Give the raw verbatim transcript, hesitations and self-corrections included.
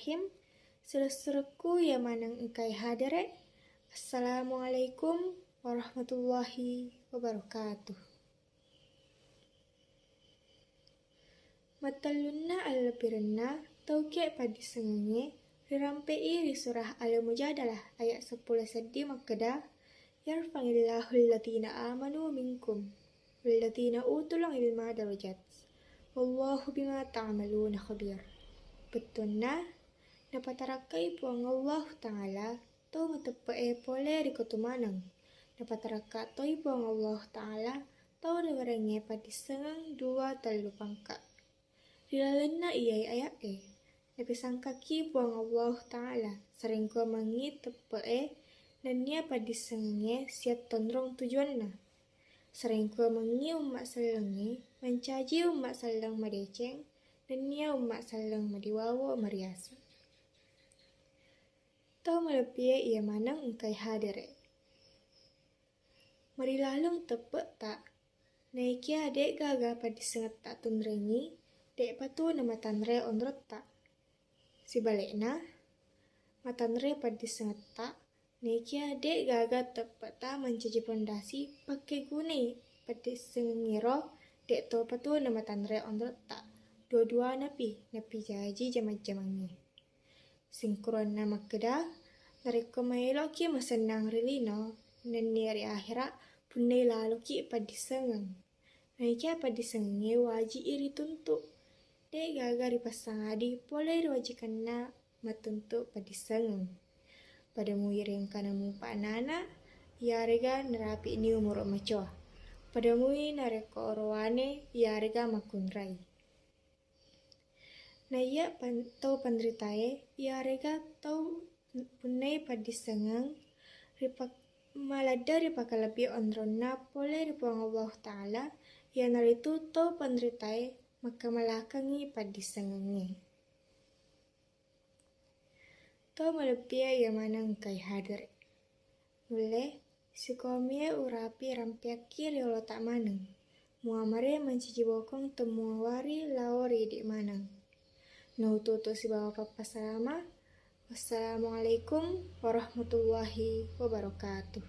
Bismillahirrahmanirrahim. Silessurekku iya maneng engkae hadere. Assalamualaikum warahmatullahi wabarakatuh. Matellunna allebbirenna tauke paddissengengnge rirampe'i ri surah Al-Mujadalah ayat seppulo seddi makkeda, "Yarfa'illahu alladhina amanu minkum walladhina utul ilma darajat. Wallahu bima ta'maluna khabir." Bettuanna, napatarakkai Puang Allahu Ta'ala tau mateppe'e pole ri kotu maneng. Napatarakka toi Puang Allahu Ta'ala tau riwerengnge paddissengeng dua tellu pangka. Ri lalenna iyae aya'e, napesangkaki Puang Allahu Ta'ala, sareng kuamengngi teppe'e nennia paddissengengnge siattonrong tujuanna. Sareng kuamengngi umma sellengnge mancaji umma selleng madeceng nennia umma selleng madiwawo mariaseng. Tau malebbie iya maneng engkae hadere. Marilaleng teppe'ta, naikia de'gaga paddissengetta tunrengngi, de'patu namatanre onrotta. Sibalekna, matanre paddissengetta, naikia de'gaga teppe'ta mancaji pondasi pakkegunai paddissengengngero, de'topatu namatanre onrotta. Dua-duanapi napijaji jama-jamangnge. Singkuranna makkeda, narekko maeloki masennang ri lino nennia ri ahera, punnai laloki paddissengeng. Naikia paddissengengnge waji'i rituntu. De'gaga ripassangadi pole ri wajikanna mattuntu paddissengeng. Pada mui ri engkana mupa anana, iyarega narapi'ni umuru macoa. Pada mui narekko orowane, iyarega makkunrai. Naiya pan-, tau panritae, iyarega tau punnai paddissengeng ripak-, maladde ripakalebbi onronna pole ri Puang Allahu Ta'ala, iyanaritu tau panritae makkamalakengngi paddissengengnge. Tau malebbie iya maneng engkae hadere. Nulle, sikomie urapi rampeakki riolota maneng. Muamare mancaji bokong temmuawari lao ri idi maneng. Naututu sibawa pappasalama. Wassalamualaikum warahmatullahi wabarakatuh.